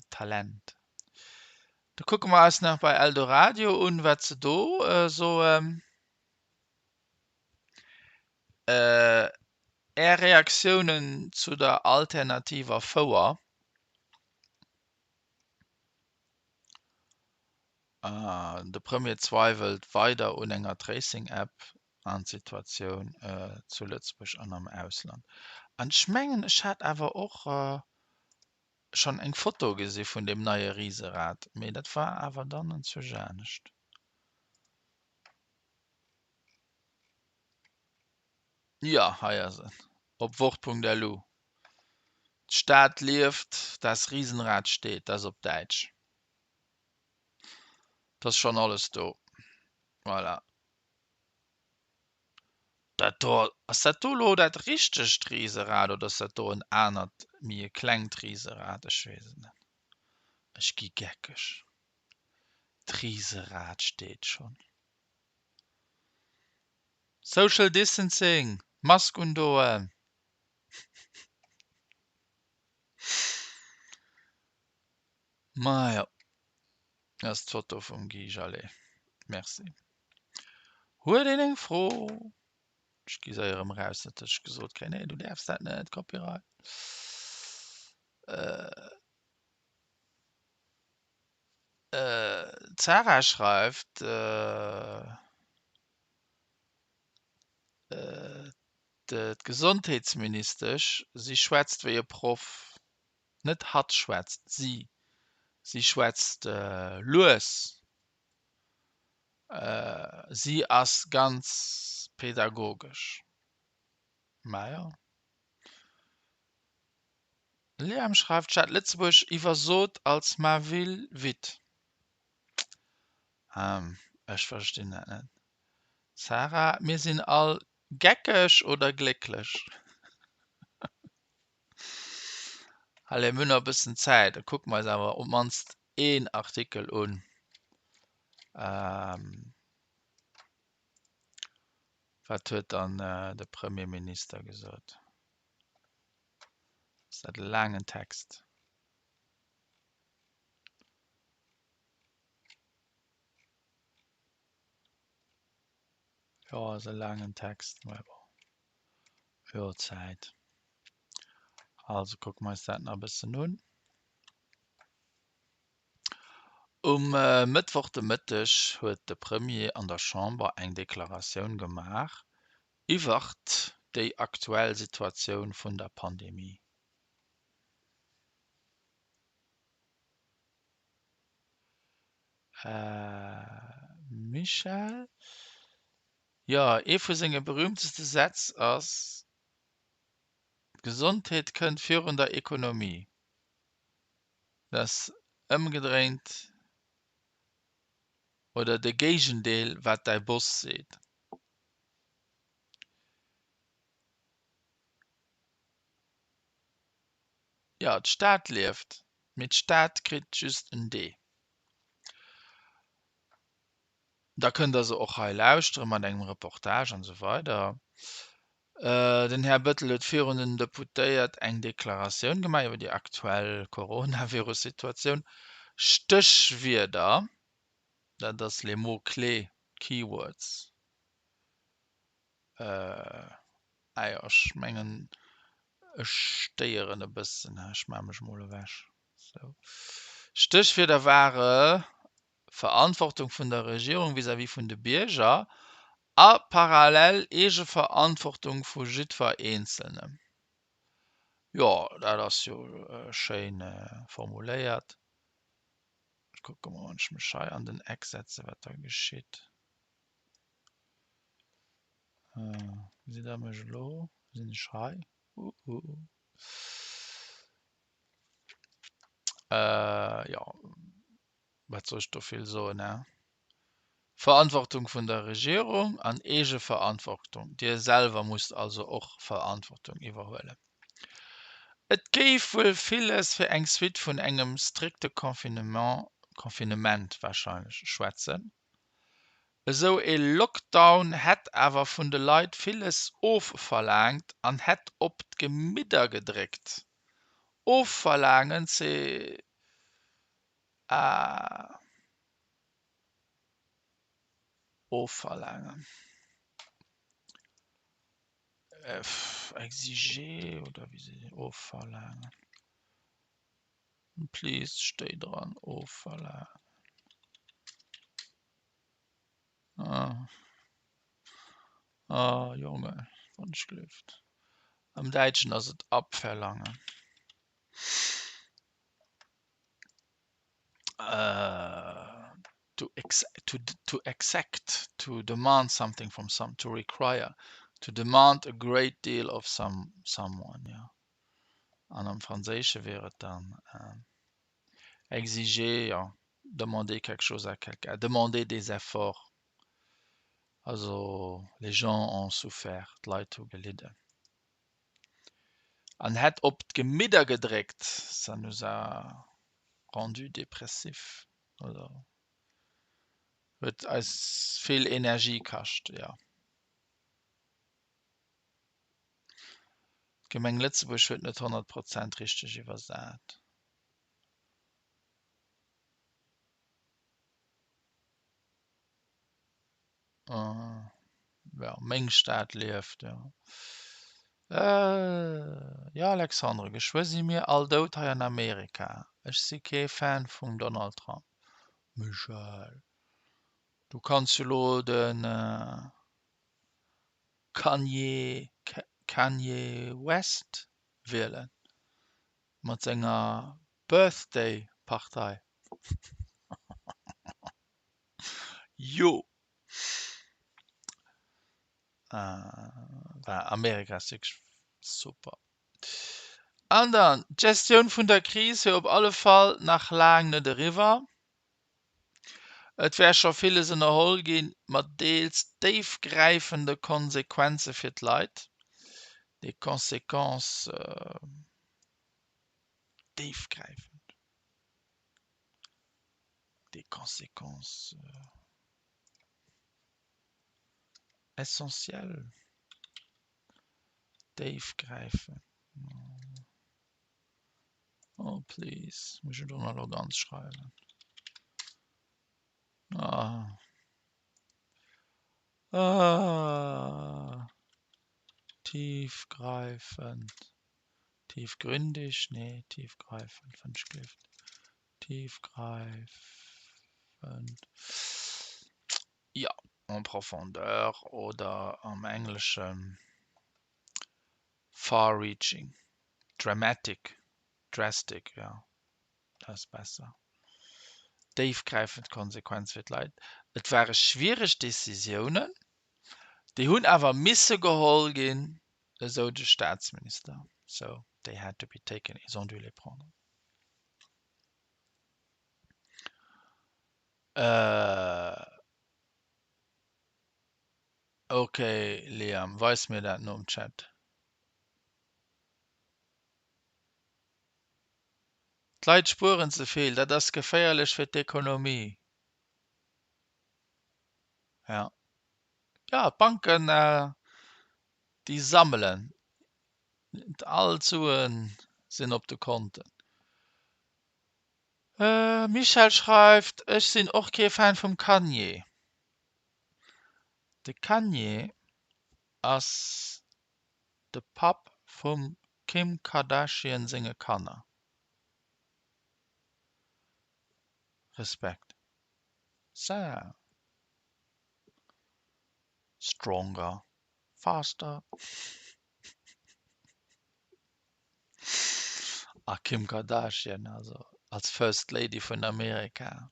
Talent. Da kucke mer eis nach bei Eldoradio un, wat se do soen. Är Reaktiounen zu der alternativer Fouer? De Premier zweiwelt weider un enger Tracing-App an d'Situatioun zu Lëtzebuerg an am Ausland. An ech mengen, ech hat awer och schonn eng Foto gesi vun deem neie Riserad, mee dat war awer dann enzwousch anescht. Jo, hei ass en, op Wort.lu. D'Stad lieft, das Riesenrad steht, dat ass op Däitsch. Et ass schonn alles do. Voilà. Dat do, ass dat do elo dat richtegt Riserad oder ass dat do en anert, méi e klengt Riserad? Ech weess et net. Ech gi geckeg. D'Riserad steet schonn. Social Distancing, Mask undoen! Majo, dat ass d'Foto vum Guy Jallet. Merci. Huet een eng Fro? Ech gi se erëm eraus, net datt ech gesot kréien, nee du däerfs dat net, Copyright. D'Sarah schreift, d'Gesondheetsministesch, si schwätzt wéi e Proff. Net hatt schwätzt, si. Si schwätzt lues. Si ass ganz pedagogesch. Majo. Liam schreift, D'Stad Lëtzebuerg iwwersot als ma ville vite. Ech verstinn dat net. Sarah, Mir sinn all geckeg oder glécklech? Allez, mir hunn nach e bëssen Zäit, da kucke mer eis awer op d'mannst een Artikel un. Wat huet dann de Premierminister gesot? Ass dat e laangen Text? Jo, ass e laangen Text, mä bon, jo, Zäit. Also kucke mer eis dat nach e bëssen un. Um Mëttwoch de Mëtteg huet de Premier an der Chamber eng Deklaratioun gemaach iwwert déi aktuell Situatioun vun der Pandemie. Michel, Jo, ee vu senge berüümteste Sätz ass, D'Gesondheet kënnt virun der Ekonomie. Dat ass ëmgedréint oder de Géigendeel wat däi Boss seet. Jo, d'Stad lieft, mee d'Stad kritt just en D. Da kënnt Der se och hei lauschtere mat engem Reportage an esou weider. Den Här Bettel huet virun den Deputéiert eng Deklaratioun gemaach iwwer déi aktuell Coronavirus-Situatioun. Stéchwierder, dat ass les mots clés, keywords. Ah jo, ech mengen ech stéieren e bëssen, ech maache mech mol ewech. Sou. Stéchwierder ware Verantwortung vun der Regierung vis-à-vis vun de Bierger a parallel Eegeverantwortung vu jiddwer Eenzelnem. Jo, dat ass jo schéin formuléiert. Ech kucke mol, wann ech mech hei an den Eck setze wat da geschitt. Gesitt Der mech elo? Sinn ech hei? Uhu. Jo. Wat soll ech do vill soen, hä? Verantwortung vun der Regierung an Eegeverantwortung. Dir selwer musst also och Verantwortung iwwerhuelen. Et géif wuel villes fir eng Suite vun engem strikte Confinement, Confinement warscheinlech, schwätzen. Esou ee Lockdown hätt awer vun de Leit villes ofverlaangt an hätt op d'Gemidder gedréckt. Ofverlaangen, c'est Ah. Ofverlaangen. Exiger oder wéi se ofverlaangen. Please stéi dran, ofverlaangen. Ah. Ah, Jonge, wann ech gelift. Am Däitschen ass et abverlangen. Uh, to, ex to, to exact, to demand something from some, to require, to demand a great deal of some, someone, ja. An am Franséische wier et dann äh, exiger, ja, demander quelque chose à quelqu'un, demander des efforts. Also, les gens ont souffert, d'Leit hu gelidden. An hätt op d'Gemidder gedréckt, ça nous a rendu dépressifs, oder huet eis vill Energie kascht, jo. D'Gemeng Lëtzebuerg huet net 100 Prozent richteg iwwersat. Ja, meng Stad lieft, jo. Jo, Alexandre, geschwë si mir all dout hei an Amerika. Ech si kee Fan vum Donald Trump. Michèle, du kanns jo lo de Kanye, Kanye West wielen mat senger Birthday Partei. Jo! Amerika ass wierklech super. An dann, d'Gestioun vun der Kris wier op alle Fall nach laang net eriwwer. Et wär scho villes ënnerholl ginn, mat deels déifgräifende Konsequenze fir d'Leit. Des conséquences déifgräifend, des conséquences essentielles, déifgräifend. Oh please, muss ech do nach elo ganz schreiwen? Ah. Ah. Tiefgreifend. Tiefgründig? Nee, tiefgreifend, fënnt ech gelift. Tiefgreifend. Jo, en profondeur oder am Engleschen far-reaching, dramatic, drastic, jo, dat ass besser. Déifgräifend Konsequenz fir d'Leit. Et ware schwiereg Decisiounen, déi hunn awer misse geholl ginn, esou de Staatsminister. So they had to be taken, ils ont dû les prendre. Ok Liam, weis mir dat nom Chat. D'Leit spueren ze vill, dat ass geféierlech fir d'Ekonomie. Ja. Ja, d'Banken déi sammelen. All d'Sue sinn op de Konten. Michèle schreift, Ech sinn och kee Fan vum Kanye. De Kanye ass de Papp vum Kim Kardashian senge Kanner. Respekt. Sa. Stronger. Faster. A Kim Kardashian, also als First Lady vun Amerika.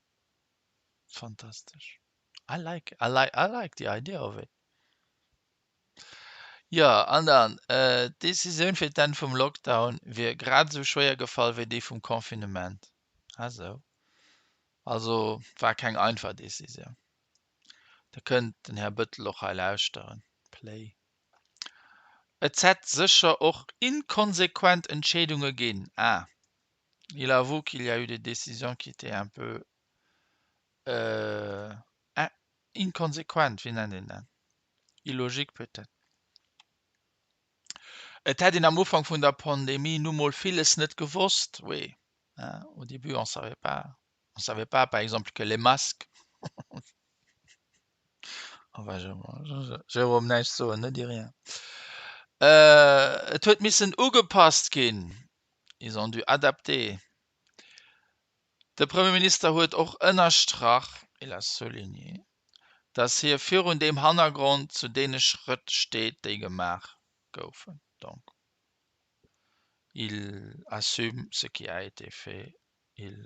Fantastesch. I like, I like, I like the idea of it. Jo, an dann, d'Decisioun fir d'Enn vum Lockdown wier grad esou schwéier gefall wéi déi vum Confinement. Ah sou. Also war keng einfach Decisioun. Da kënnt den Här Bëttel och hei lauschteren. Play. Et hätt sécher och inkonsequent Entscheedunge ginn. Ah, il avoue qu'il y a eu des décisions qui étaient un peu euh, inkonsequent, wéi nennt een dat? Illogiques peut-être. Et hätt een am Ufank vun der Pandemie nu mol villes net gewosst. Oui, au début on savait pas, on savait pas par exemple que les masques Enfin, Jérôme, näischt soen, ne dis rien. Et huet missen ugepasst ginn, ils ont dû adapter. De Premier Minister huet och ënnerstrach, il a souligné, datt hie virun deem Hannergrond zu deene Schrëtt steet, déi gemaach goufen. Donc, il assume ce qui a été fait, il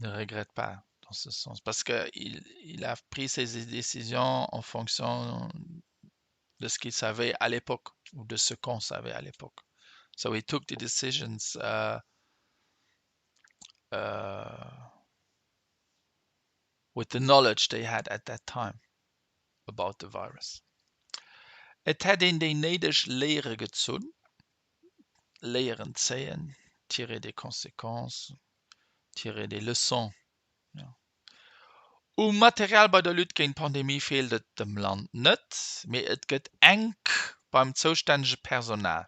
ne regrette pas dans ce sens, parce que il il a pris ses décisions en fonction de ce qu'il savait à l'époque ou de ce qu'on savait à l'époque. So he took the decisions uh, uh, with the knowledge they had at that time about the virus. Et hätt een déi néideg Léiere gezunn, Léieren zéien, tirer des conséquences, tirer des leçons, jo. Um Material bei der Lutte géint d'Pandemie feelt et dem Land net, mee et gëtt enk beim zoustännege Personal.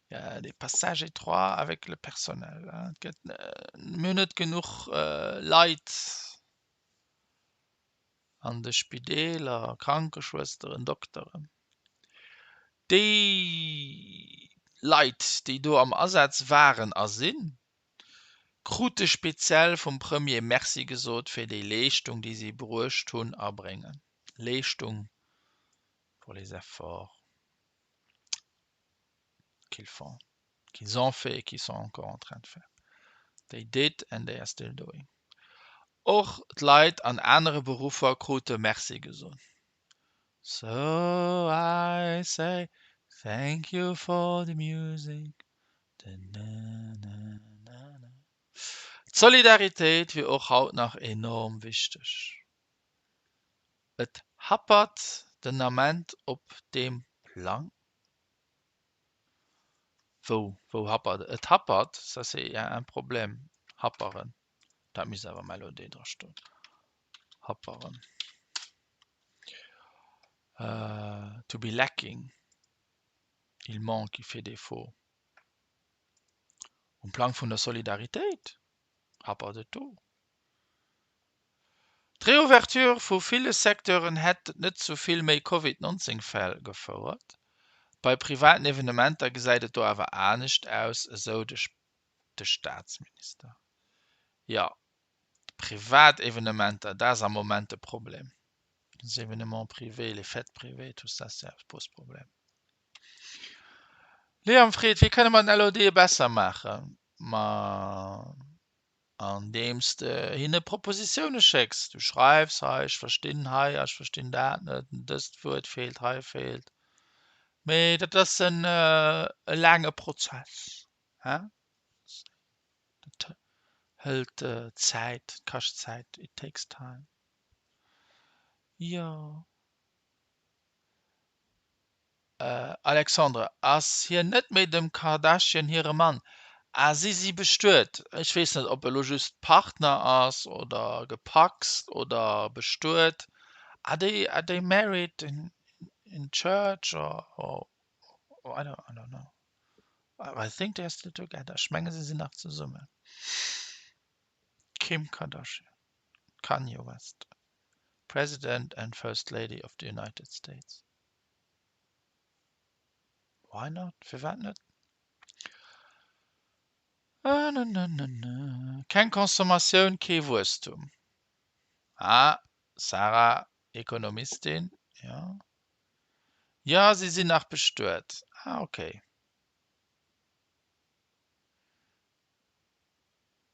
Il y a des passages étroits avec le personnel. Et gëtt, mir hunn net genuch Leit an de Spideeler, Krankeschwësteren, Dokteren. Déi Leit, déi do am Asaz waren a sinn, krute speziell vum Premier Merci gesot fir déi Leeschtung, déi si bruecht hunn a bréngen. Leeschtung pour les efforts qu'ils font, qu'ils ont fait et qu'ils sont encore en train de faire. They did and they are still doing. Och d'Leit an anere Beruffer krute Merci gesot. So I say thank you for the music. D'Solidaritéit wier och haut nach enorm wichteg. Et happert den Ament op deem Plang. Wou, wou happert et? Et happert, ça c'est un problème, happeren, dat misst awer am LOD dra stoen, happeren, to be lacking, il manque, il fait défaut. Um Plang vun der Solidaritéit happert et do. D'Reouverture vu ville Secteuren hätt net zu vill méi Covid 19 Fäll gefouert. Bei privaten Evenementer gesäit et do awer anescht aus, esou de Staatsminister. Jo, privat Evenementer, dat ass am Moment de Problem. Les événements privés, les fêtes privées, tout ça, ça pose problème. Liam freet, Wéi kënne mer den LOD besser maachen? Ma andeems de hinne Propositioune schécks. Du schreifs, hei, ech verstinn hei a ech verstinn dat net, dëst Wuert feelt, hei feelt. Mee dat ass en e laange Prozess, he? Dat hëlt Zäit, kascht Zäit, it takes time. Jo. Alexandre, Ass hien net méi dem Kardashian hire Mann? Ah, si si bestuet. Ech weess net, ob e lo just Partner ass oder gepacst oder bestuet. Are they, are they married in, in church or, or, I don't, I don't know. I think they are still together. Ech menge si sinn nach zesummen. Kim Kardashian, Kanye West, President and First Lady of the United States. Why not? Firwat net? Keng Consommatioun, kee Wuesstum. Ah, Sarah, Ekonomistin, jo. Jo, si sinn nach bestuet. Ah, okay.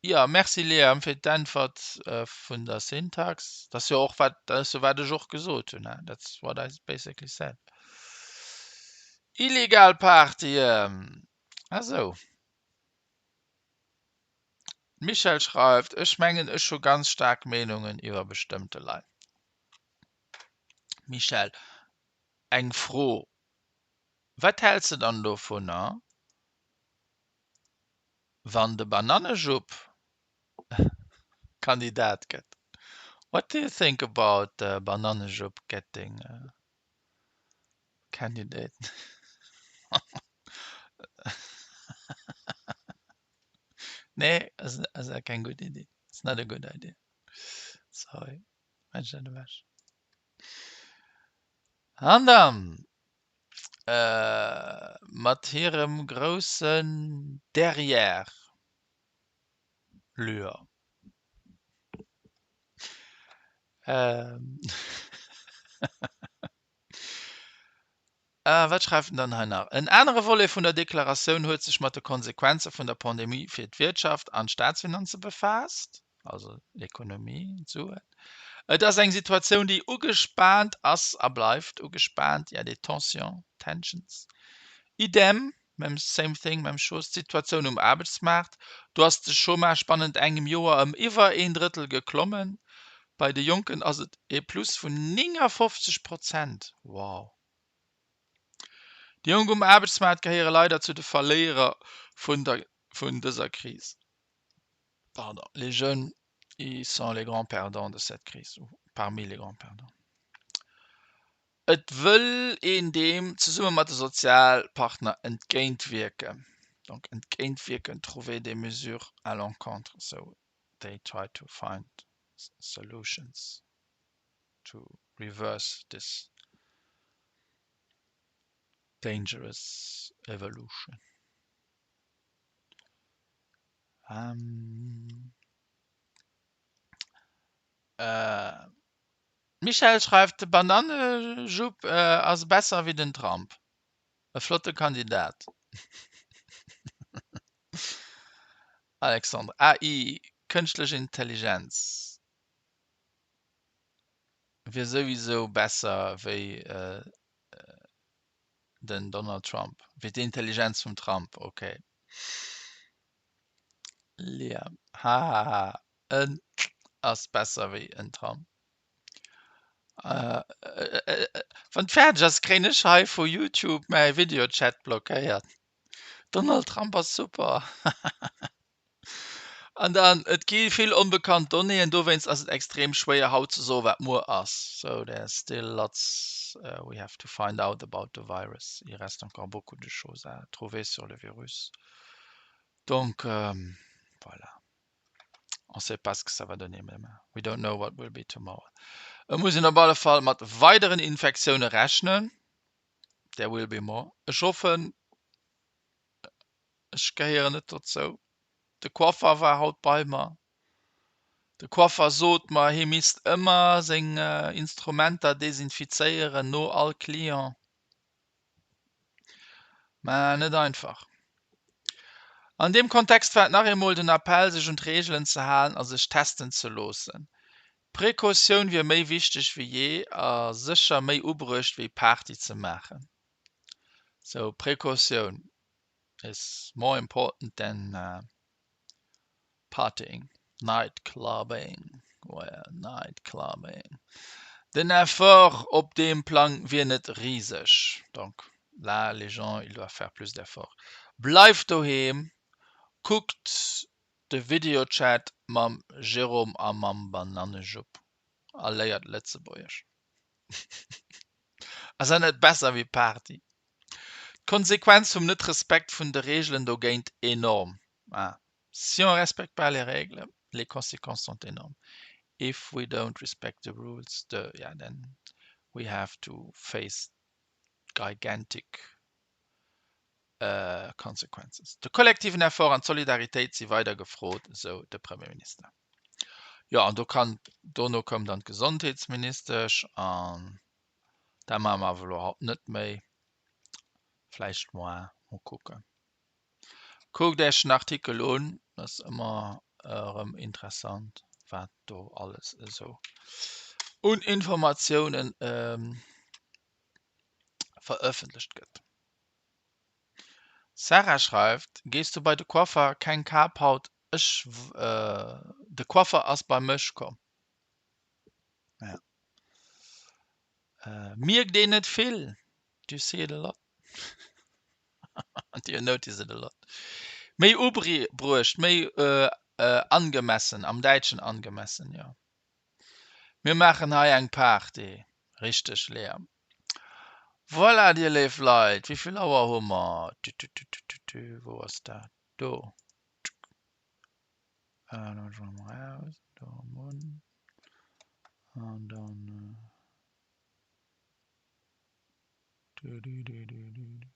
Jo, merci Liam fir d'Äntwert vun der Syntax. Dat ass jo och wat, dat ass jo wat ech och gesot hunn, he? That's what I basically said. Illegal Partyen, ah sou. D'Michèle schreift, Ech mengen ech hu ganz staark Meenungen iwwer bestëmmte Leit. Michèle, eng Fro, Wat häls de dann dovunner, Wann de Banannejupp Kandidat gëtt. What do you think about the Banannejupp getting a candidate? Nee, ass ass keng gutt Iddi. It's not a good idea. Sorry, ech dat ewech. An dann mat hirem groussen Derrière Luer. Wat schreift en dann hei nach? En anere Volet vun der Deklaratioun huet sech mat de Konsequenze vun der Pandemie fir d'Wirtschaft an d'Staatsfinanze befaasst, also l'Economie, d'Suen. Et ass eng Situatioun, déi ugespaant ass a bleift ugespaant, il y a des tensions, tensions. Idem, même same thing, même chose, d'Situatioun um Aarbechtsmaart. Do ass de Chômage bannent engem Joer ëm iwwer een Drëttel geklommen. Bei de Jonken ass et ee Plus vun 59 Prozent. Wow! Déi Jonk um Aarbechtsmaart gehéiere leider zu de Verléierer vun der vun dëser Kris. Pardon, les jeunes, ils sont les grands perdants de cette crise, ou parmi les grands perdants. Et wëll een deem zesumme mat de Sozialpartner entgéintwierken. Donc entgéintwierken, trouver des mesures à l'encontre, so they try to find solutions to reverse this dangerous evolution. Ähm, äh, Michèle schreift, De Banannejupp ass besser wéi den Trump. E flotte Kandidat. Alexandre, AI, Kënschtlech Intelligenz, wier souwisou besser wéi den Donald Trump. Wéi d'Intelligenz vum Trump, ok. Liam, Hahaha, en ass besser wéi en Trump. Wann et fäerdeg ass, kréien ech hei vu Youtube mäi Videochat blockéiert. Donald Trump ass super. An dann, et gi vill onbekannt Donnéeën, dowéinst ass et extrem schwéier haut ze soen, wat muer ass. So there's still lots we have to find out about the virus. Il reste encore beaucoup de choses à trouver sur le virus. Donc voilà. On sait pas ce que ça va donner demain. We don't know what will be tomorrow. Et muss een op alle Fall mat weideren Infektioune rechnen. There will be more. Ech hoffen, ech gehéieren net dozou. De Coiffer war haut bei mer. De Coiffer sot mer, hie misst ëmmer seng Instrumenter desinfizéieren no all Client. Mä net einfach. An deem Kontext war et nach eemol den Appell, sech un d'Reegelen ze halen a sech testen ze loossen. Precautioun wier méi wichteg wéi jee a sécher méi ubruecht wéi Party ze maachen. Sou, Precautioun is more important than Partying, night clubbing, well night clubbing. Den Effort op deem Plang wier net riseg, donc là les gens ils doivent faire plus d'efforts. Bleift doheem, kuckt de Videochat mam Jérôme a mam Banannejupp a léiert Lëtzebuergesch. Ass dat net besser wéi Party? D'Konsequenz vum Net-Respekt vun de Reegelen dogéint enorm. Ah, si on respecte pas les règles, les conséquences sont énormes. If we don't respect the rules, the, yeah, then we have to face gigantic consequences. De kollektiven Effort an d'Solidaritéit si weider gefrot, esou de Premierminister. Jo, an do kann, dono koum dann d'Gesondheetsministesch an dat maache mer awer elo haut net méi. Vläicht moar, mol kucken. Kuckt Iech den Artikel un, ass ëmmer erëm interessant, wat do alles esou un Informatiounen verëffentlecht gëtt. Sarah schreift, Gees du bei de Coiffer? Keng Kap haut, ech de Coiffer ass bei mech komm. Ja. Mierkt een net vill? Do you see it a lot? Do you notice it a lot? Méi ubruecht, méi angemessen, am Däitschen angemessen, jo. Mir maachen hei eng Party. Richteg, Lea. Voilà, dir léif Leit, wéi vill Auer hu mer? Tü-tü-tü-tü-tü, wou ass dat? Do. Do am un. An dann. Du, du, du, du, du, du.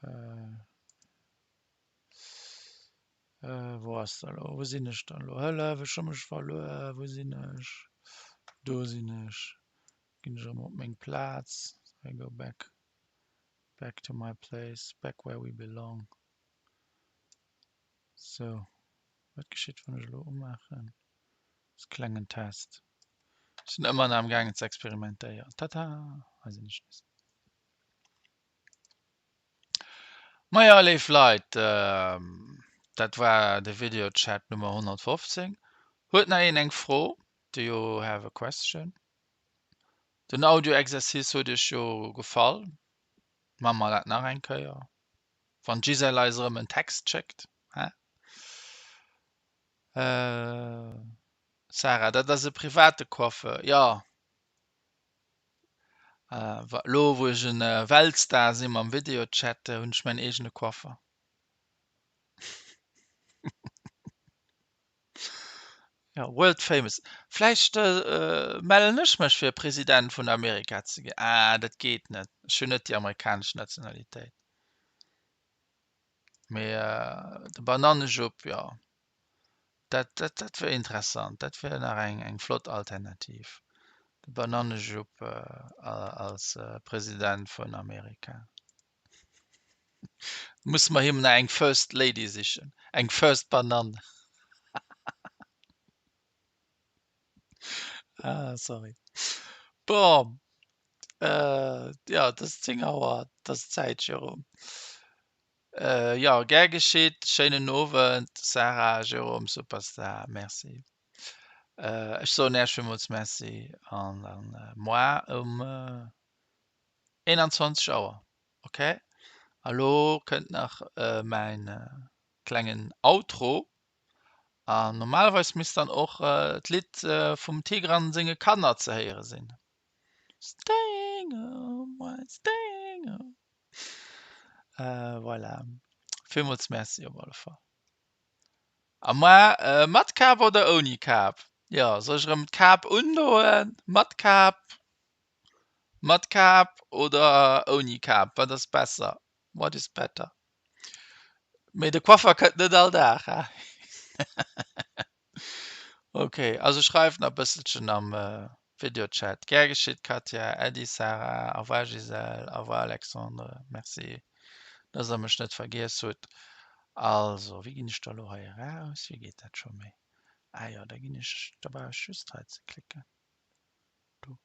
Äh, äh, wou ass da lo? Wou sinn ech dann lo? Hëllef, ech hu mech verluer. Wou sinn ech? Do sinn ech. Ginn ech erëm op meng Plaz. I go back. Back to my place. Back where we belong. Sou, wat geschitt wann ech elo umaachen? Als klengen Test. Ech sinn ëmmer nach am gaangen ze experimentéieren. Tata! Hei sinn ech nees. Maja, léif Leit, dat war de Videochat Nummer 115. Huet nach een eng Fro? Do you have a question? Den Audio-Exercice huet iech jo gefall. Maache mer dat nach eng Kéier, wann d'Gisèle eis erëm en Text schéckt, hä? Sarah, dat ass e private Coiffeur, jo. Elo wou ech en Weltstar si mam Videochat, hunn ech mäin eegene Coiffer. Jo, world famous. Vläicht mellen ech mech fir President vun Amerika ze ginn. Ah, dat geet net, ech hunn net déi amerikanesch Nationalitéit. Mee de Banannejupp, jo, dat dat dat wier interessant, dat wier nach eng eng flott Alternativ, de Banannejupp als President vun Amerika. Musse mer him nach eng First Lady sichen, eng First Banann. Ah, sorry. Bon, äh, ja, et ass 10 Auer, et ass Zäit, Jérôme. Äh, jo, gär geschitt. Schéinen Owend, Sarah, Jérôme, Superstar. Merci. Äh, ech soen Äech villmools Merci an dann moar um 21 Auer. Ok, a lo kënnt nach mäin klengen Outro. An normalerweis misst dann och d'Lidd vum Tigran senge Kanner ze héiere sinn. Staying home while staying home. Voilà. Villmools Merci op alle Fall. A moar mat Kap oder ouni Kap? Jo, soll ech erëm d'Kap undoen? Mat Kap? Mat Kap oder ouni Kap? Wat ass besser? What is better? Mee de Coiffer kënnt net all Dag, he? Ok, also schreift nach e bësselchen am Videochat. Gär geschitt Katja, Äddi Sarah, Au revoir Gisèle, Au revoir Alexandre, merci dass der mech net vergiess hutt. Also, wéi ginn ech da lo hei eraus? Wéi geet dat scho méi? Ah jo, da ginn ech, da brauch ech just hei ze klicken. Do.